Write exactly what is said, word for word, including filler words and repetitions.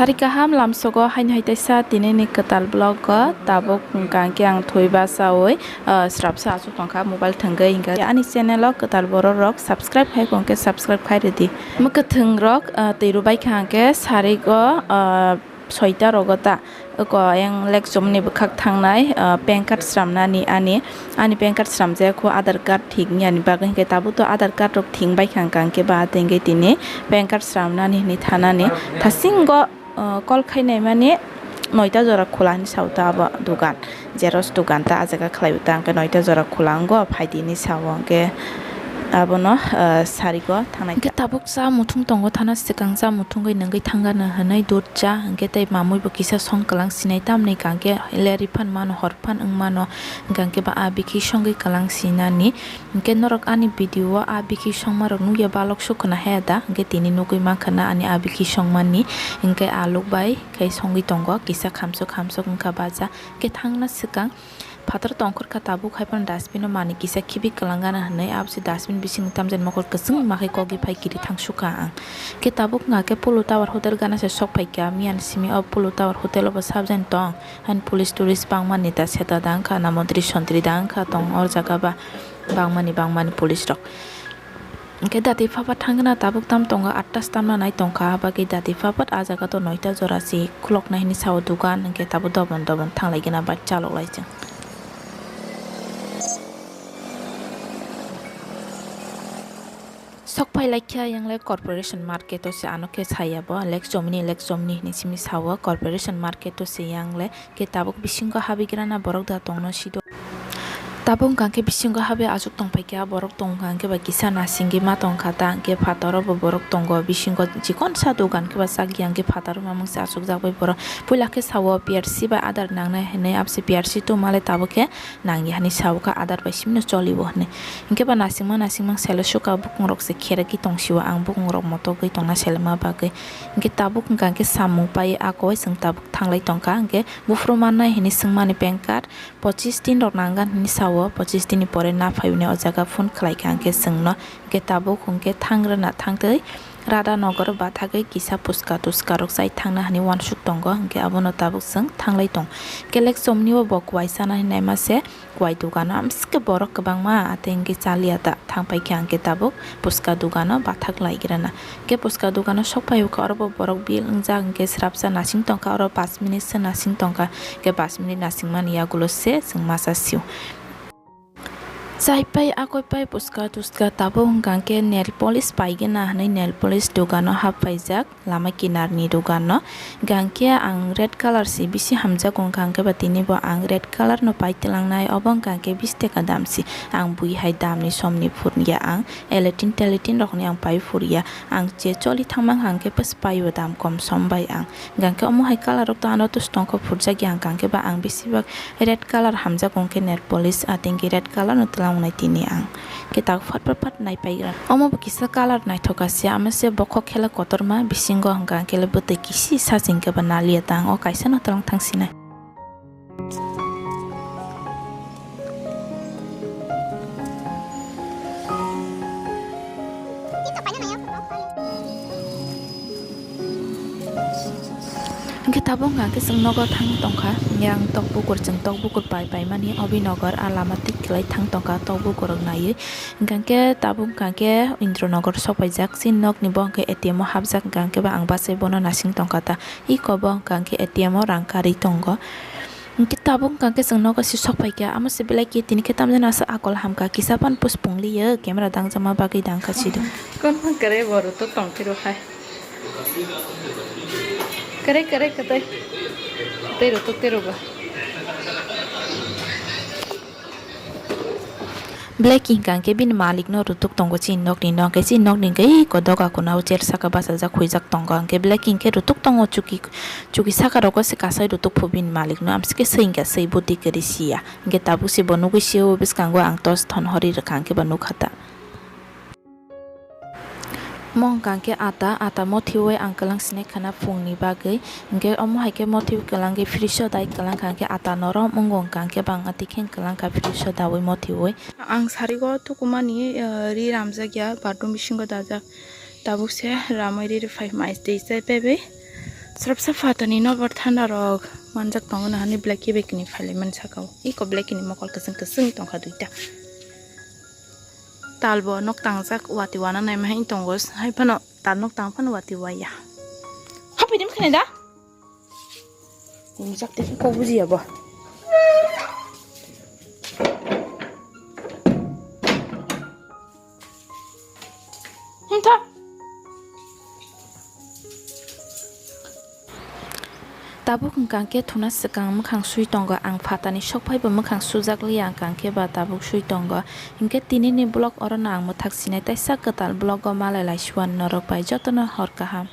Sari kaham lamsogo haino hai taisa tinini kwtal vlog o tabuk hwnkha hwnkhe ang thwi bachaui, ah, srapsa aswk tongkha mobile thwngwi hwnkhe ani channel o kwtal borok rok subscribe khai hwnkhe subscribe khai rwdi. Mwkhwtwng rok, ah, twi rwbaikha hwnkhe sarigo, ah, soita rogo ta oko yang lek chomni bwkhak thangnai, ah, pan card sramnani ani, ani pan card sramjaya kho Aadhaar card thik wngya ni bagwi hwnkhe tabuk to Aadhaar card rok thik bai kha hwnkhe ba tengwi tini pan card sramnani hinwi thanani thasingo, ah, call khainai mani noita jora khula hinwi sao ta abo dogan. Xerox dogan ta ah jaga khlai o ta hwnkhe noita jora khula wngo phaidi hinwi sao hwnkhe abono, ah, sarigo thangnai. Hwnkhe tabuk cha muthung tongo thana swkang cha muthungwi nungwi thangano hwnwi dot cha hwnkhe tei mamwi bo kisa song kwlang sinai tamni hwnkhe le riphan mano horphan wng mano hwnkhe ba a bikhi songwi kwlang sinani hwnkhe norok ani video o a bikhi songma rok nukya balok sukuna haya da hwnkhe tini nugwi mankha na ani a bikhi songmani hwnkhe aluk bai khe songwi tongo kisa khamsok khamsok wngkha baja. Hwnkhe thangna swkang phatar tongkhor kha tabuk hai phano dustbin o manwi kisa khibi kwlang gana hwnwi abo se dustbin bisingo tamjani mokol kwchwng ma khe kogwi phai kiri thang sukha ang. Khe tabuk wngkha khe Polo Tower Hotel gana se sok phai kha miyan simi o Polo Tower Hotel o bo sabjani tong haino police tourist bangmani ta seta da wngkha na montri sontri da wngkha tong o jaga ba bangmani bangmani police rok. Hwnkhe dati phapat thangna tabuk tam tongo, atta se tamna nai tongkha, abagwi dati phapat ah jaga to noita jora se khuloknai hinwi sao dogan, hwnkhe tabuk dobon dobon thanglaigena bai chaloklai chwng. Sok phailaikha yangle corporation market o se ano khe saya bo lek chomni lek chomni hinwi simi sao corporation market o se yangle khe tabuk bisingo habigrana borok da tongno sido. Tabuk hwnkha khe bisingo habwi achuk tongphaikha, borok tongkha hwnkhe ba kisa nasingwi ma tongkha ta, hwnkhe phataro bo borok tongo, bisingo chikonsa dogan khe ba chakya hwnkhe phataro mamungsa achukjak bai borok. Puila khe sao P R C bai adar nangnai hinwi, abse P R C tongmale tabuk khe nangya hinwi sao kha, adar bai simino cholibo hinwi. Hwnkhe ba nasingma nasingma selo suka bukungrok se kheragwi tongsio, ang bukungrok motogwi tongna selema bagwi. Hwnkhe tabuk hwnkha khe samung pai ako bai chwng tabuk thanglai tongkha, hwnkhe buphuru mannai hinwi swngmani pan card, pochis din rok nangani hinwi sao, pochis din ni pore na phai hwnwi o jaga phone khlai kha hwnkhe chwngno, hwnkhe tabuk hwnkhe thang rwna thangtwi Radha Nagar bathagwi kisa puska tuska rok chai thangna hinwi uansuk tongo, hwnkhe abono tabuk chwng thanglai tong. Kelek chomni o bo kwai chana hinwi naima se kwai dogano amsike borok kwbangma ateng khe chaliya ta thang pai kha hwnkhe tabuk puska dogano bathak lai rwna. Khe puska dogano sok phai kha oro bo borok bill wngjak hwnkhe srapsa nasing tongkha oro pash minute se nasing tongkha. Khe pash minute nasingmani yagulo se chwng masa sio. Chai pai akoi pai puska tuska tabuk hwnkha khe nail polish paigena hinwi nail polish dogano hap paijak lama kinarni dogano. Hwnkha khe ang red colour se bisi hamjago hwnkha khe ba tini bo ang red colour no pai twlangnai obo hwnkha khe bish taka dam se ang bui hai damni somni phurya ang. Eletin teletin rokni ang pai phurya, ang je choli thangma hwnkha khe bwspaio dam kom som bai ang. Hwnkha khe omo hai colour rok to ano tus tongkho phurjakya hwnkha khe ba ang besibak red colour hamjak hwnkhe nail polish atengkhe red colour no twlangnai tini ang. Khe tak phat phat phat nai paigra. Omo bo kisa colour naithok ka se, amo se bokhok khela kotorma bisingo hwnkha khe le bwtwi kisi sa se hwnkhe ba naliya ta ang o kaisa no twlang thang sinai. Hwnkhe tabuk hwnkha khe chwng nogo thang tongkha, yang tok bukur, chwng tok bukur pai pai mani, Abhinagar a lama tik khlai thang tongkha tok bukur rok naiwi. Hwnkha khe tabuk hwnkha khe Indranogor sok paijak, chini nokni bo hwnkhe A T M o hapjak, hwnkha khe ba ang bachai bono nasing tongkha ta. Iko bo hwnkha khe A T M o rang karwi tongo. Hwnkhe tabuk hwnkha khe chwng nogo se sok phaikha, amo se belai khe tini khe tamjani aswk akol hamkha, kisa phano puspung liyo camera dangjakma bagwi dangkha sido. Kwrwi borok to tongphiro hai. Kwrwi kwrwi kwtwi. Kwtwi rw to kwtwi rw ba. Black ink hwnkha khe bini malik no rutuk tongo chini nokni no, hwnkhe chini nokni hwnkhe eko doga kuna o chair saka bachajak huijak tongo, hwnkhe black ink khe rutuk tongo chuki, chuki saka rogo se kasai rutuk phu bini malik no, amsike swi hwnkha swi budi kwrwi siya, hwnkhe tabuk se bo nugwi sio bwskango ang torch thon hori rwkha hwnkhe ba nukha ta. Mo hwnkha khe ata, ata mothiwi ang kwlang sinai khana phungni bagwi. Hwnkhe omo hai khe mothiwi kwlangwi fridge o dai kwlang kha, hwnkhe ata norom wngo hwnkha khe bang ati khe kwlang kha fridge o daui mothiwi. Ang sarigo thukumani, eh, ri ramjak ya, bathroom bisingo dajak. Tabuk se ramwi ri phai mai twi chai paibai. Srapsa phatani nokbar thanda rok manjak tongo, nahani black kebekni phailaimani saka o. Iko blackni mokol kwchwng kwchwng tongkha duita. Talbo nok tangjak, wati wana naima hai tongo, hai phano tal nok tang phano wati waya. Haphaidi mkhaina da? Umjak tei kok bujiya bo. Hintha. Tabuk hwnkha khe thuna swkang mwkhang swi tongo ang, phatani sok phaibo mwkhang sujak liya hwnkha khe ba tabuk swi tongo. Hinkhe tinini vlog orono ang mwthak sinai, taisa kwtal vlog o malai laisuan norok bai, jotono hor kaham.